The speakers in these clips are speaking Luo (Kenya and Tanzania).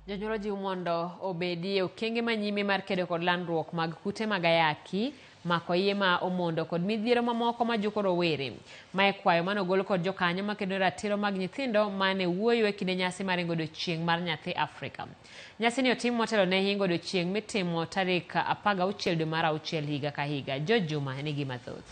Jonyuol ojiw mondo obedi e okenge manyime mar kedo kod landruok mag kute mag ayaki, mako iye ma omondo kod midhiero mamoko majuko rowere. Mae kwayo manogol kod jokanyo makedo ne ratiro mag nyithindo mane wuoyo e kinde nyasi mar hingo odiochieng' mar nyathi Afrika. Nyasi ni otim motelo ne hingo odiochieng' mitimo tarik 16 dwe mar auchiel higa ka higa. George Juma nigi mathoth.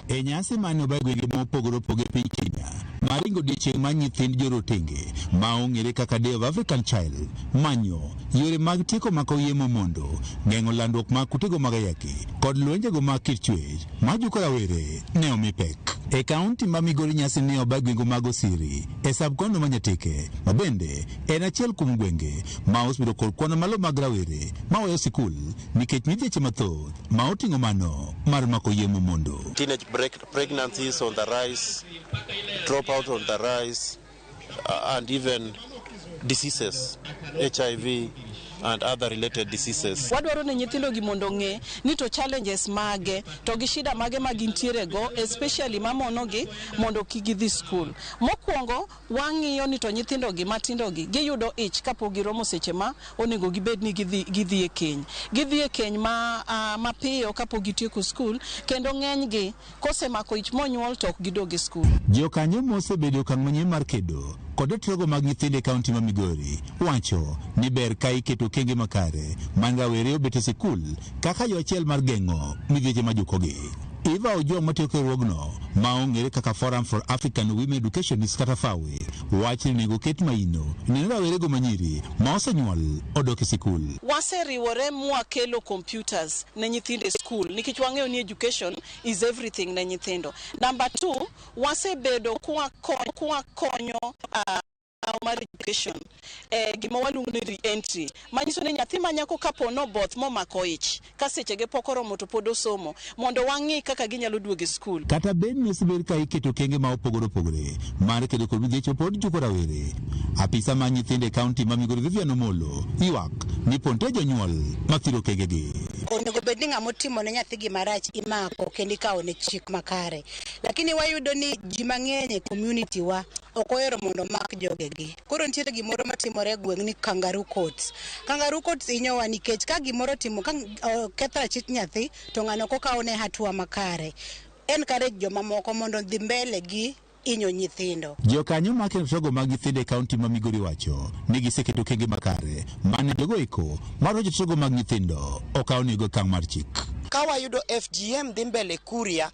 E nyasi mane oba e gwenge mopogore opogore e piny Kenya mar ringo odiechieng' mar nyithind jorotenge ma ong'ere kaka Day of African Child, manyo yore mag tieko mako iye momondo, geng'o landruok mag kutego mag ayaki kod lwenjego mag kit chwech majuko rawere ne omi pek. E kaunti ma Migori nyasi ne oba e gwenge mag Osiri e sub-county ma Nyatike ma bende en achiel kuom gwenge ma osebedo kod kwan malo mag rawere maweyo sikul nikech midhieche mathoth ma oting'o mano mar mako yie momondo. Teenage pregnancies on the rise, dropout on the rise, and even diseases, HIV and other related diseases. Wadwaro ni nyithindo gi mondo ong'e ni to challenges mage to gi shida mage ma gintiere go, especially mamono gi mondo kik gidhi school. Mokwongo wang'iyo ni to nyithindo gi matindo gi giyudo ich kapok giromo seche ma onego gibed ni gidhi e keny. Gidhi e keny ma mapiyo kapok gitieko school, kendo ng'eny gi kosemako ich monyuol to ok gidog e school. Jokanyo mosebedo e okang' manyien mar kedo kod ratirogo mag nyithindo e kaunti ma Migori wacho ni ber ka iketo okenge makare man rawere obet e sikul kaka yo achiel mar geng'o midhieche majukogi. Eva Ojwang matiyo e riwruogno ma ong'ere kaka Forum for African Women Educationists kata FAWE wacho ni onego oket maino ne rawerego manyiri ma osenyuol odok e sikul. Waseriwore mwakelo computers ne nyithindo e school nikech wang'eyo ni education is everything ne nyithindo. Number two, wasebedo kwakonyo mar education e gima waluongo ni re-entry, manyiso ni nyathi ma nyako kapo noboth momako ich ka sechege pok oromo to pod osomo, mondo wang'i kaka ginyalo duogo e school. Kata bed ni osebed ka iketo okenge ma opogore opogore mar kedo kod midhieche pod juko rawere. Apisa mar nyithindo e kaunti ma Migori Vivian Omolo ywak ni pod nitie jonyuol mathiro okengegi. Onego bed ni ng'ama otimo ne nyathi gima rach imako kendo ikawo ne chik makare, lakini wayudo ni ji mang'eny e community wa ok ohero mondo omak jogegi. Koro nitiere gimoro matimore e gweng' ni kangaroo courts. Kangaroo courts hinyowa nikech ka gimoro timo ka ketho rachich nyathi to ng'ano ok okaw ne hatua makare, encourage jomamoko mondo odhi mbele gi hinyo nyithindo. Jokanyo mar keto mag nyithindo e kaunti ma Migori wacho ni giseketo okenge makare mane jogo eko mar rocho mag nyithindo okaw nego okang' mar chik. Ka wayudo FGM dhi mbele Kuria,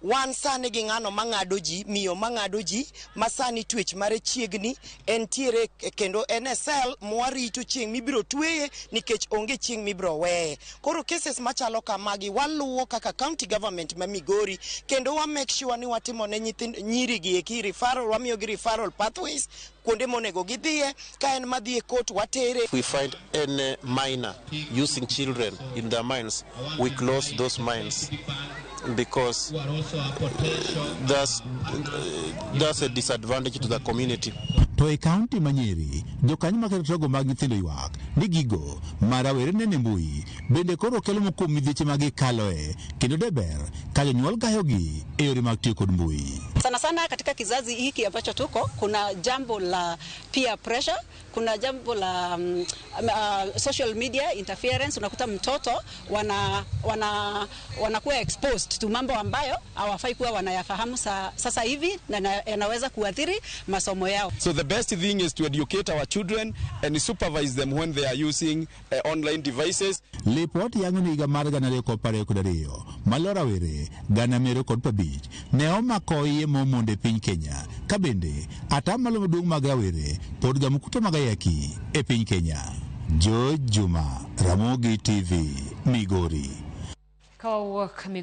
wan sani gi ng'ano mang'ado ji, miyo mang'ado ji, ma sani twech mare chiegni, entiere kendo en e cell mwarito chieng' mibiro tweye nikech onge chieng' mibiro weye. Koro cases machalo kamagi waluwo kaka county government ma Migori kendo wa make sure ni watimo ne nyithind nyiri gi eki referral, wamiyo gi referral pathways kuonde monego gidhiye, ka en madhi e court watere. If we find any miner using children in their mines, we close those mines because that's a disadvantage to the community. To e kaunti ma Nyeri, jokanyo mag ratirogo mag nyithindo ywak ni gigo ma rawere neno e mbui bende koro kelo moko kuom midhieche ma gikaloe kendo de ber ka jonyuol gayogi e yore mag tiyo kod mbui. Sana sana katika kizazi hiki ambacho tuko, kuna jambo la peer pressure, kuna jambo la social media interference. Unakuta mtoto wanakuwa exposed to mambo ambayo hawafai kuwa wanayafahamu sasa hivi na yanaweza kuathiri masomo yao. So the best thing is to educate our children and supervise them when they are using online devices. Lipot yango ni higa mar 2022 malo rawere 250 ne omako iye momondo e piny Kenya ka bende atamalo maduong' mag rawere pod gamo kute mag ayaki e piny Kenya. George Juma, Ramogi TV, Migori. Ka wawuok Migori.